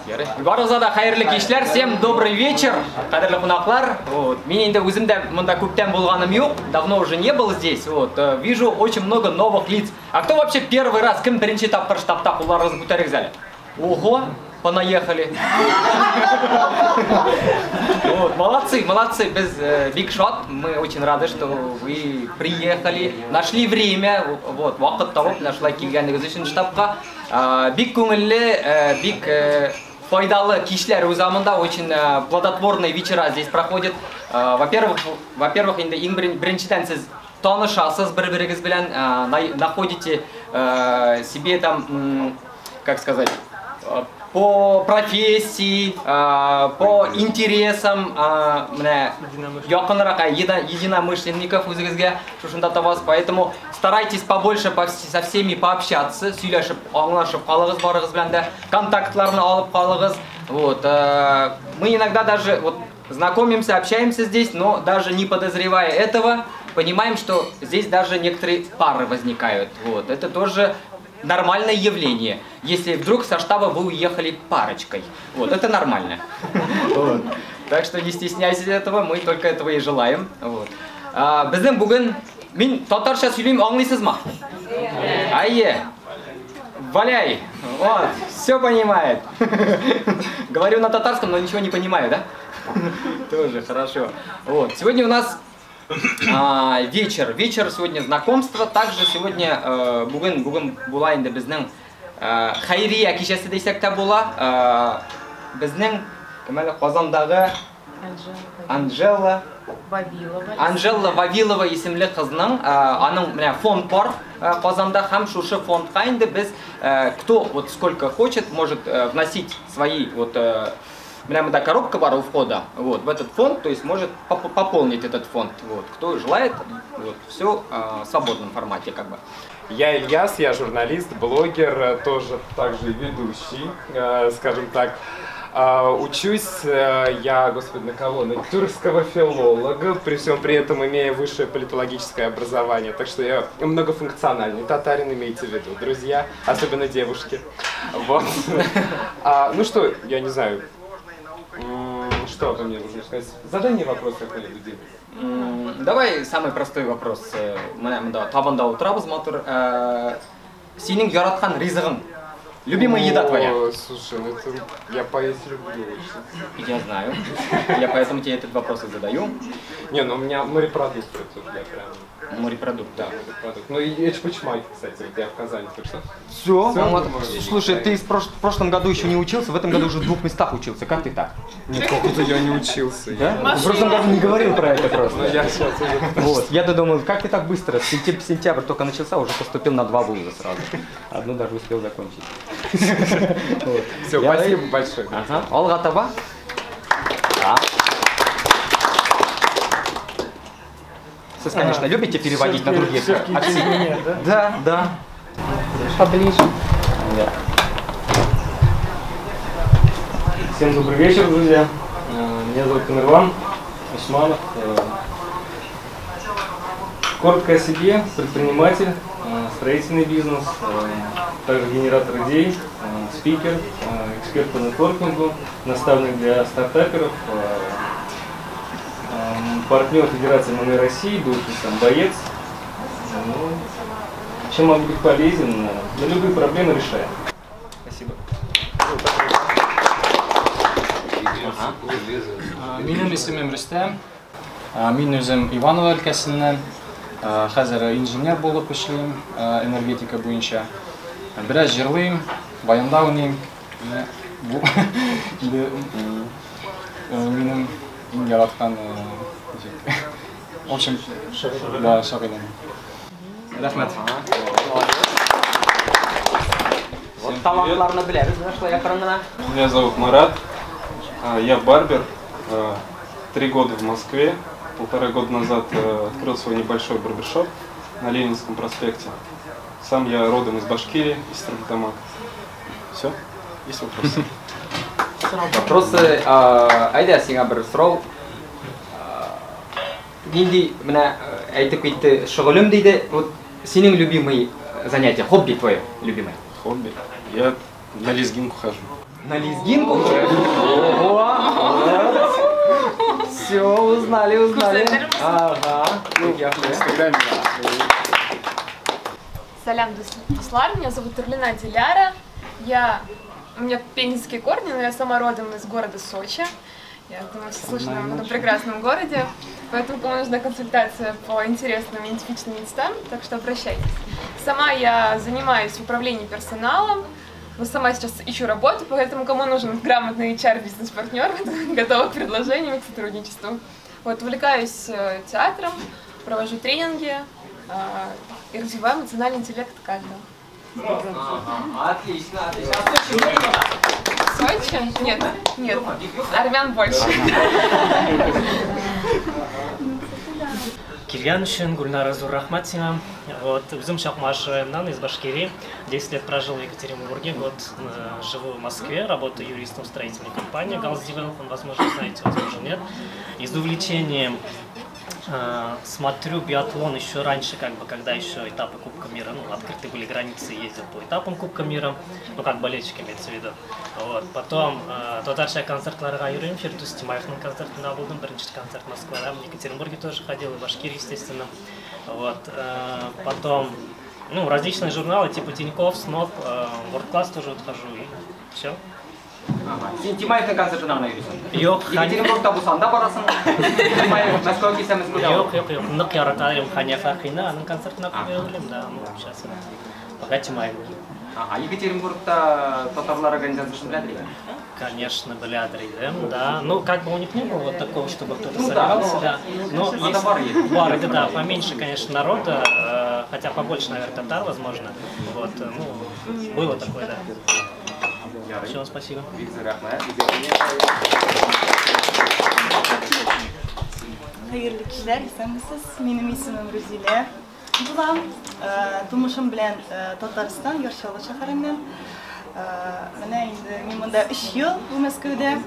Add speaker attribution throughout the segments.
Speaker 1: Ярый. Барыгызга да хәерле кичләр. Всем добрый вечер, кадерле кунаклар. Вот. Мин инде үзем дә монда күптән булганым юк. Давно уже не был здесь. Вот. Вижу очень много новых лиц. А кто вообще первый раз, кем беренче тапкыр штабта, кулларыгызны күтәрегез әле. Ого, понаехали. Вот, молодцы, молодцы, без бик шат. Мы очень рады, что вы приехали, нашли время, вот, вакыт табып, нашла килгәнегез өчен штабка. Бик күңелле, бик файдалы кичләр уза монда, очень плодотворные вечера здесь проходят. Во-первых, инде иң беренчедән сез танышасыз бер-берегез белән, находите себе там, как сказать, по профессии, по интересам, менә якынрак единомышленников үзегезгә шушында табасыз. Поэтому старайтесь побольше со всеми пообщаться, сөйләшеп, аңлашып калыгыз барыгыз белән дә, контактларны алып калыгыз. Вот, мы иногда даже вот знакомимся, общаемся здесь, но даже не подозревая этого, понимаем, что здесь даже некоторые пары возникают. Вот, это тоже нормальное явление, если вдруг со штаба вы уехали парочкой. Вот, это нормально. Вот. Так что не стесняйтесь этого, мы только этого и желаем. Вот. Безнең бүген, мин татарча сөйлим, аңлыйсызмы? Әйе. Валяй. Вот, все понимает. Говорю на татарском, но ничего не понимаю, да? Тоже хорошо. Вот. Сегодня у нас вечер. Вечер сегодня знакомство. Также сегодня бүген була инде безнең хәйрия кичәсе дисәк тә була. Безнең кем әле Казандагы Анжела
Speaker 2: Вавилова.
Speaker 1: Анжела Вавилова исемле кызның, аның менә фонд бар Казанда, һәм шушы фондка инде без, кто вот сколько хочет, может вносить свои вот, менә монда коробка бар у входа, вот, в этот фонд, то есть может пополнить этот фонд, вот, кто желает, вот, все в свободном формате, как бы.
Speaker 3: Я Ильяс, я журналист, блогер, тоже также ведущий, скажем так. Учусь я, господи, на кого? На тюркского филолога, при всем при этом имея высшее политологическое образование. Так что я многофункциональный татарин, имейте в виду, друзья, особенно девушки. Вот. Ну что, я не знаю, что обо мне нужно сказать? Задай мне вопрос какой-нибудь, Дим.
Speaker 1: Давай самый простой вопрос. Менә монда табында утырабыз, матур. Синең яраткан ризыгың? Любимая еда твоя?
Speaker 3: О, слушай, ну это я поесть люблю очень.
Speaker 1: Я знаю. Я поэтому тебе этот вопрос и задаю.
Speaker 3: Не, ну у меня морепродукты тут, я прям...
Speaker 1: Морепродукт,
Speaker 3: да. Морепродукт. Ну и эчпочмак, кстати, вот я в Казани только что.
Speaker 1: Все?
Speaker 3: Всё,
Speaker 1: Вот.
Speaker 3: думаю,
Speaker 1: Слушай, ты в прошлом году еще не учился, в этом году уже в двух местах учился. Как ты так?
Speaker 3: Нет, как это я не учился.
Speaker 1: Да? В прошлом году не говорил про это просто.
Speaker 3: Ну я сейчас уже...
Speaker 1: Вот, я-то думал, как ты так быстро? Сентябрь только начался, уже поступил на 2 вуза сразу. Одну даже успел закончить. Вот.
Speaker 3: Все, спасибо большое.
Speaker 1: Ага. Алга таба. Да. Сез, конечно, любите переводить на другие
Speaker 4: Всё-таки
Speaker 1: акценты?
Speaker 4: меня, да?
Speaker 1: Да, да.
Speaker 2: Поближе.
Speaker 1: Да.
Speaker 4: Всем добрый вечер, друзья. Меня зовут Тамерлан Усманов. Коротко о себе: предприниматель, строительный бизнес, также генератор идей, спикер, эксперт по нетворкингу, наставник для стартаперов, партнер Федерации ММА России, бывший сам боец. Чем могу быть полезен? На любые проблемы решаем. Спасибо.
Speaker 5: Минем исемем Рөстәм. Мин үзем Иваново өлкәсеннән. Хәзер инженер булып эшлим, энергетика буенча. Бераз җырлыйм, баянда уйныйм. Менә бу инде, минем иң яраткан, ничек? В общем, да, шөгылем. Рәхмәт.
Speaker 1: Вот талантларны беләбез, менә шулай акрын гына.
Speaker 6: Меня зовут Марат. Я барбер. 3 года в Москве. 1,5 года назад открыл свой небольшой барбершоп на Ленинском проспекте. Сам я родом из Башкирии, из Стерлитамак. Все? Есть вопросы?
Speaker 1: Вопросы, әйдә, сиңа бер сорау. Нинди, менә, әйтеп китте, шөгылем диде. Вот синең любимый занятие, хобби твое любимое?
Speaker 6: Хобби? Я на лезгинку хожу.
Speaker 1: На лезгинку? Ого! Все, узнали, узнали. Ага.
Speaker 2: Салям, дуслар, меня зовут Турлина Диляра. У меня пензенские корни, но я сама родом из города Сочи. Я думаю, все слышали об этом прекрасном городе. Поэтому кому нужна консультация по интересным и нетипичным местам, так что обращайтесь. Сама я занимаюсь управлением персоналом, но сама сейчас ищу работу, поэтому кому нужен грамотный HR-бизнес-партнер, готова к предложениям и к сотрудничеству. Вот, увлекаюсь театром, провожу тренинги и развиваю эмоциональный интеллект каждого.
Speaker 1: Отлично, отлично. А Сочи были?
Speaker 2: Сочи? Нет, нет. Армян больше.
Speaker 7: Килгән өчен Гульнара, зур рәхмәт сиңа. Вот, үзем Чакмагыш районыннан, из Башкирии. 10 лет прожил в Екатеринбурге, год живу в Москве, работаю юристом в строительной компании Галс Девелопмент, возможно, знаете, возможно, нет. Из увлечения смотрю биатлон еще раньше, как бы, когда еще этапы Кубка мира, ну, открыты были границы, ездил по этапам Кубка мира, ну, как болельщик имеется в виду. Вот. Потом татарча концертларга йөрим, Фирдүс Тимаевның концертында булдым, беренче концерт Москвада, в Екатеринбурге тоже ходил, и в Башкирии, естественно. Вот. Потом, ну, различные журналы, типа Тинькофф, Сноб, World Class тоже вот хожу, и все.
Speaker 1: Син Тимаевның концертына гына йөрисең.
Speaker 7: Юк.
Speaker 1: Екатеринбургта булсаң да барасың. Тимаев Мәскәүгә килсә Мәскәүдә.
Speaker 7: Юк, юк, юк. Нык ярата идем Хания Фәрхине, аның концертына йөрдем, да, ну, сейчас пока Тимаев.
Speaker 1: Ага, Екатеринбургта татарлар организациясын беләдер идең?
Speaker 7: Конечно, беләдер идем, да. Ну, как бы у них не было вот такого, чтобы кто-то собирался, да. Но есть бар, это да, поменьше, конечно, народа, хотя побольше, наверное, татар, возможно. Вот, ну, было такое, да. Все, спасибо.
Speaker 8: Хәерле кичләр, исәнмесез. Минем исемем Рузилә була. Тумышым белән Татарстан, Яр Чаллы шәһәреннән. Менә инде мин монда 3 ел бу Мәскәүдә.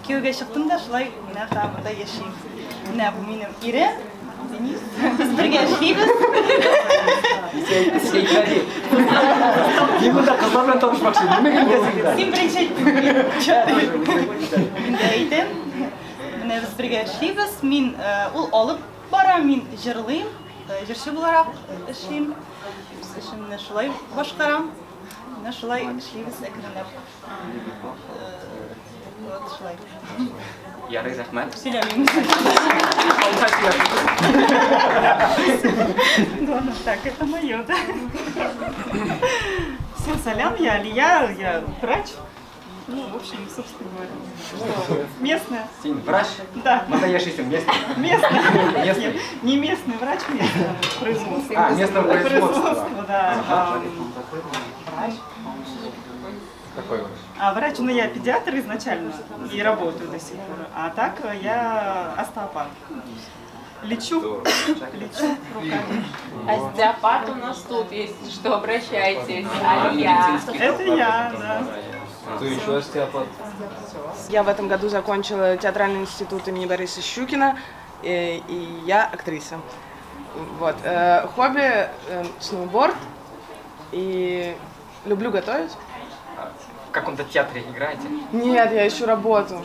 Speaker 8: Кияүгә чыктым да, шулай менә һәм монда яшим. Менә бу минем ирем Денис. Без бергә эшлибез.
Speaker 1: Мин монда кызлар белән танышмакчы. Нимәгә киләсең?
Speaker 8: Син беренче әйттең. Мин дә әйтәм. Менә без бергә эшлибез. Мин ул алып бара, мин җырлыйм, җырчы буларак эшлим. Үз эшемне шулай башкарам. Менә шулай эшлибез әкренләп. Вот шулай.
Speaker 1: Ярый, рәхмәт.
Speaker 8: Сөйләмим. Главное, так, это мое, да? Всем салям, я Алия, я врач. Ну, в общем, собственно говоря, что местная.
Speaker 1: Син врач?
Speaker 8: Да.
Speaker 1: Монда яшисең, местный?
Speaker 8: Местный.
Speaker 1: Местный?
Speaker 8: Не местный врач, местного производства.
Speaker 1: А, местного производства.
Speaker 8: Производства, да. Врач.
Speaker 3: Какой врач?
Speaker 8: А врач, ну я педиатр изначально и работаю до сих пор. А так я остеопат. Лечу, лечу руками.
Speaker 2: Остеопат у нас тут, если что, обращайтесь. Алия.
Speaker 8: Это я, да.
Speaker 4: Кто еще остеопат?
Speaker 9: Я в этом году закончила театральный институт имени Бориса Щукина, и я актриса. Вот. Хобби сноуборд, и люблю готовить.
Speaker 1: В каком-то театре играете?
Speaker 9: Нет, я ищу работу.